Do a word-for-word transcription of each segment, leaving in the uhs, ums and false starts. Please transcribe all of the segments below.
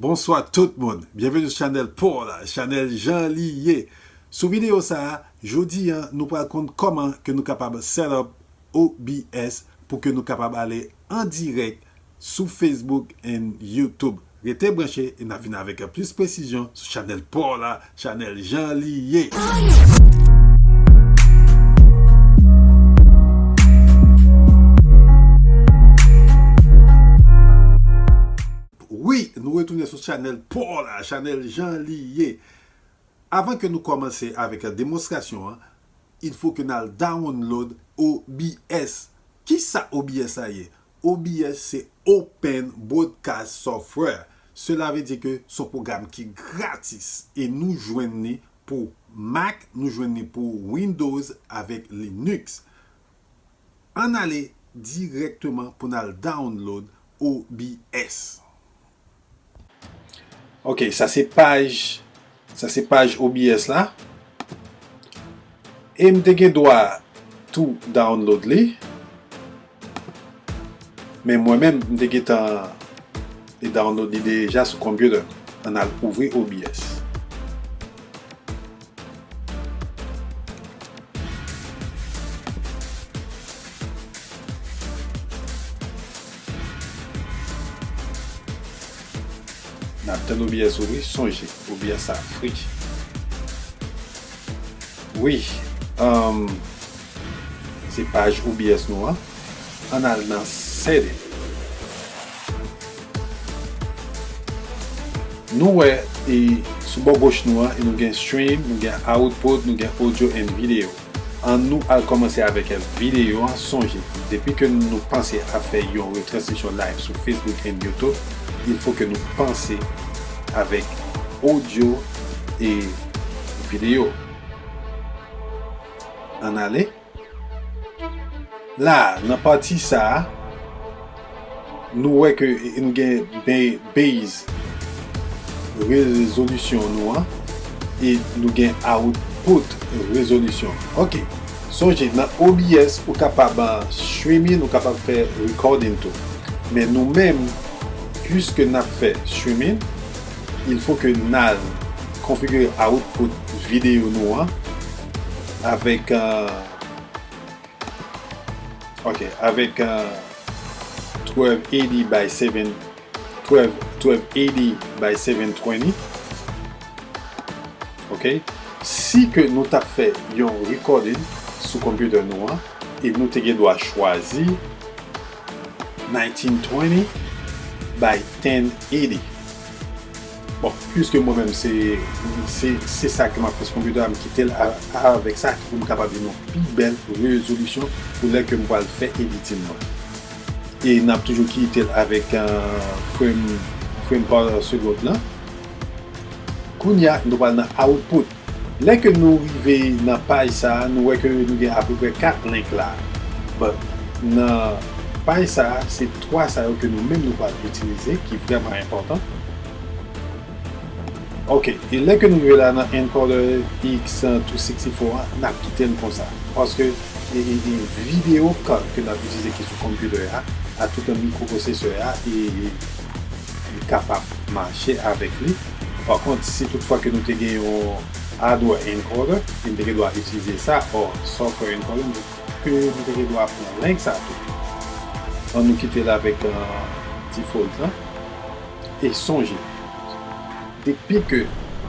Bonswa tout moun, byenveni sou chanèl pa w la, chanèl jan li ye. Sou videyo sa a, jodi a, nou pral konn kòman ke nou kapab set up O B S pou ke nou kapab ale an dirèk sou Facebook and YouTube. Rete branche e n ap vin avèk plis presizyon sou chanèl pa w la, chanèl jan li ye. Wi, nou retounen sou chanèl pa w la, chanèl jan li ye. Avan ke nou kòmanse avèk demonstrasyon an, il faut que n al download O B S. Kisa O B S la ye? O B S se Open Broadcast Software. Cela veut dire que se yon pwogram ki gratis e nou jwenn li pou Mac, nou jwenn li pou Windows avèk Linux. Ann ale dirèkteman pou n al download O B S. Ok, sa se paj, sa se paj O B S la. E m te gen dwa tou download li. Men mwen menm, m te gentan download li deja sou konpitè. Ann al ouvri O B S. N ap tann O B S ouvri, sonje, O B S sa fri. Wi, um, se paj O B S nou an. Ann al nan setting. Nou wè, e, sou bò goch nou an, e nou gen stream, nou gen output, nou gen audio and video. Ann nou al kòmanse avèk videyo an. Sonje, depi ke nou panse a fè yon retransmisyon live sou Facebook and YouTube, il faut que nou panse avèk audio e videyo. Ann ale. La, nan pati sa a, nou wè ke nou gen ba-, base rezolisyon nou an e nou gen output rezolisyon. Ok. Sonje, nan O B S, ou kapab, ah, streaming, ou kapab fè recording tou. Men nou menm, puiske n ap fè streaming, il faut que n al konfigire output videyo nou an avèk, ah, ok, avèk, ah, twelve eighty by seven, twelve, twelve eighty by seven twenty. Ok? Si ke nou t ap fè yon recording sou konpitè nou an, e nou te gen dwa chwazi nineteen twenty by ten eighty. Bon, puiske mwen menm se, se, se sa ke m ap fè sou konpitè a, m kite l a, a, avèk sa pou m kapab jwenn yon pi bèl rezolisyon pou lè ke m pral fè editing mwen. E n ap toujou kite l avèk, ah, frame, frame par second lan. Kounye a, nou pral nan output. Lè ke nou rive nan paj sa a, nou wè ke nou gen apeprè kat link la. But, nan paj sa a, se twa sa yo ke nou menm nou pral itilize, ki vrèman enpòtan. Ok, e lè ke nou rive la nan encoder X two sixty-four an, n ap kite l konsa. Paske, e, e, e videyo card ke n ap itilize ki sou konpitè a, a tout mikroprosesè a, e, e li kapab mache avèk li. Pa kont, si toutfwa ke nou te gen yon hardware encoder, e nou te gen dwa itilize sa, or software encoder, ke nou te gen dwa pran link sa tou. Ann nou kite l avèk, euh, default lan. E sonje, depi ke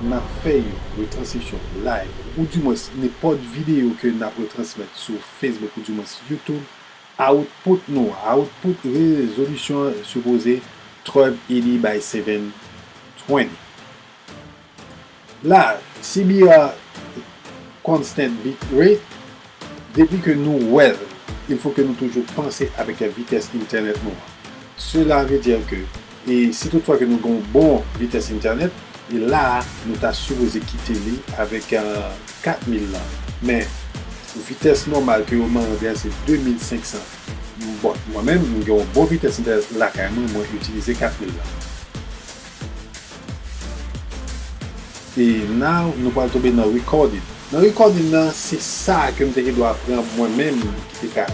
n ap fè yon retransmisyon live, oudimwens nenpòt videyo ke n ap retransmèt sou Facebook, oudimwens YouTube, output nou, output rezolisyon an sipoze twelve eighty by seven twenty. La, si bi a constant bit rate, depi ke nou wè l, il faut que nou toujou panse avèk vitès entènèt nou an. Cela veut dire que, e si toutfwa ke nou gen yon bon vitès entènèt, e la a, nou ta sipoze kite li avèk, euh, kat mil lan. Men, vitès nòmal ke yo mande a se de mil senk san. Bon, mwen menm, m gen yon bon vitès entènèt lakay mwen, mwen itilize kat mil lan. E now, nou pral tonbe nan recording. Nan recording nan, se sa ke m te gen dwa pran mwen menm ki te ka,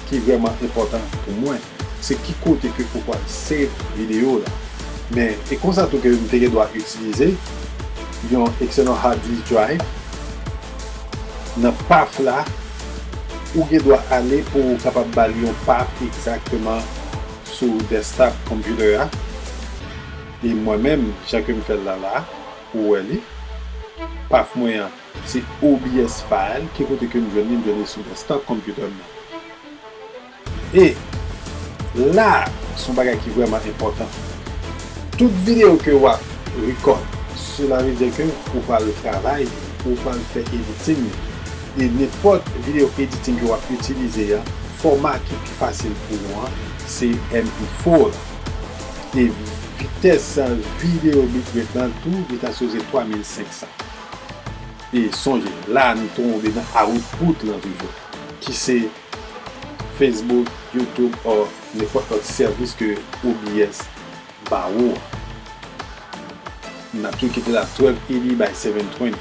ki vrèman enpòtan pou mwen. Se ki kote ke ou pral save videyo la. Men, e konsa tou ke m te gen dwa itilize yon external hard disk drive. Nan path la, ou gen dwa ale pou w kapab ba li yon path egzakteman sou desktop computer a. E mwen menm, jan ke m fè l la la, ou wè li. Path mwen an, se O B S file, ki kote ke m jwenn li, m jwenn li sou desktop computer m nan. E la, se yon bagay ki vrèman enpòtan. Tout videyo ke w ap record, sela vle di ke ou pral travay, ou pral fè editing. E nenpòt videyo editing ke w ap itilize a, fòma ki pi fasil pou ou an, se M P four la. E vitès videyo bitrate lan tou, li ta sipoze twa mil senk san. E sonje, la nou tonbe nan output lan toujou, ki se Facebook, YouTube, or nenpòt lòt sèvis ke O B S ba ou an. N ap toujou kite la twelve eighty by seven twenty.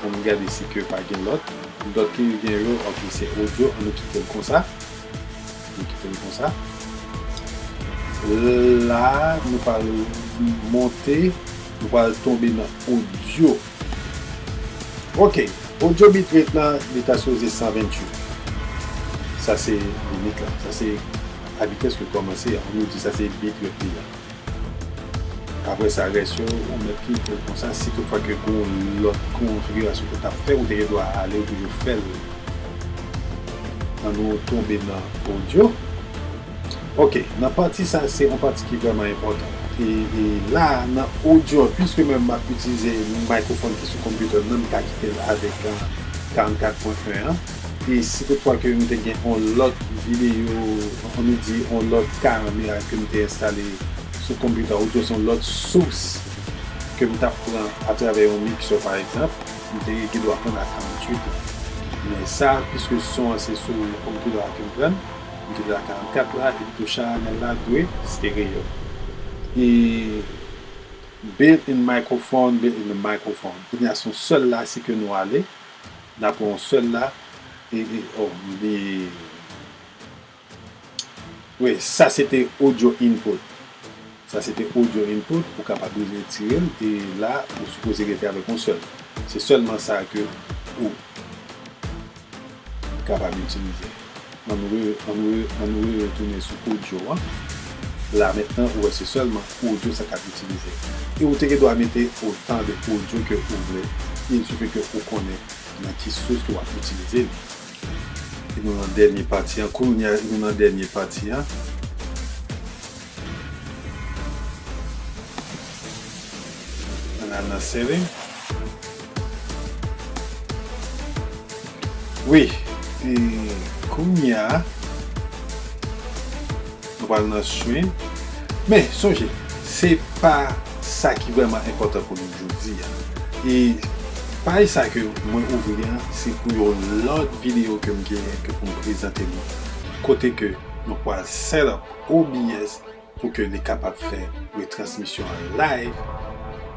Ann gade si ke pa gen lòt. Lòt ki gen yo, ok, se audio, ann nou kite l konsa. Nou kite l konsa. La, nou pral monte, nou pral tonbe nan audio. Ok, audio bitrate lan, li ta sipoze san venntuit. Sa se limit la. Sa se a vitès ke kòmanse an. Nou di sa se bitrate li an. Apre sa, rès yo, ou mèt kite l konsa. Si toutfwa ke gon lòt konfigirasyon ke w t ap fè, ou te gen dwa ale, ou toujou fè l. Ann nou tonbe nan audio. Ok, nan pati sa, se yon pati ki vrèman enpòtan. E, e la, nan audio, piske mwen m ap itilize mikrofòn ki sou konpitè m nan, m ka kite l avèk, euh, karannkat pwen en an. E si toutfwa ke m te gen yon lòt videyo, ann nou di yon lòt kamera ke m te enstale sou konpitè, oubyen se yon lòt sous ke m t ap pran atravè yon miksè, pa egzanp, m te gen dwa pran a karanntuit la. Men sa, piske son an se sou konpitè a ke m pran l, m te la karannkat la, epi tou chanèl la dwe stereo. E built-in microphone, built-in microphone. Kounye a se yon sèl la, si ke nou ale, n ap pran yon sèl la, e, e, oh, m bliye. Wi, sa se te audio input. Sa se te audio input, ou kapab retire l, e la, ou sipoze rete avèk yon sèl. Se sèlman sa ke ou kapab itilize. Ann re-, ann re-, ann re-, retounen sou audio an. La, mentnan, ou wè se sèlman audio sa k ap itilize. E ou te gen dwa mete otan de audio ke ou vle. Il suffit ke ou konnen nan ki sous ke w ap itilize li. E nou nan dènye pati an. Kounye a, nou nan dènye pati an. Ann al nan setting. Wi, e kounye a, nou pral nan stream. Men, sonje, se pa sa ki vrèman enpòtan pou nou jodi a. E paj sa ke mwen ouvri an, se pou yon lòt videyo ke m genyen ke pou m prezante nou. Kote ke nou pral set up O B S pou ke li kapab fè retransmisyon an live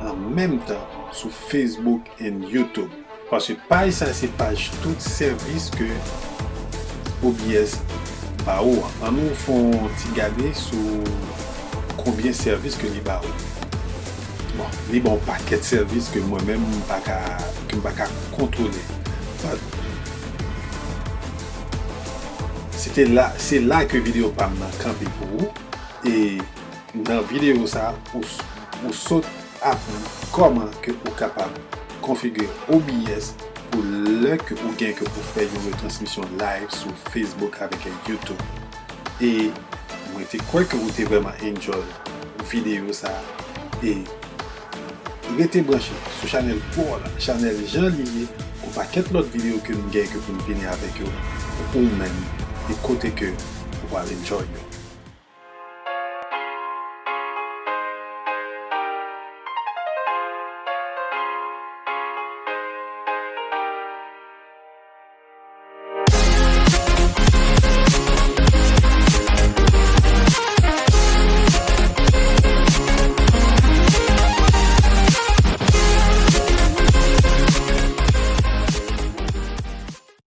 an menm tan sou Facebook and YouTube. Paske paj sa se paj tout sèvis ke O B S ba ou an. Ann nou fè yon ti gade sou konbyen sèvis ke li ba ou. Bon, li ba w pakèt sèvis ke mwen menm m pa ka, ke m pa ka kontwole. But, se te la, se la ke videyo pa m nan kanpe pou ou. E nan videyo sa, ou, ou sot aprann kòman ke ou kapab konfigire O B S pou lè ke ou gen ke pou fè yon retransmisyon live sou Facebook avèk YouTube. E mwen te kwè ke ou te vrèman enjoy videyo sa. E rete branche sou chanèl pa w la, chanèl Jan Li Ye, pou pakèt lòt videyo ke m gen ke pou m vini avèk yo pou ou menm e kote ke ou pral enjoy yo.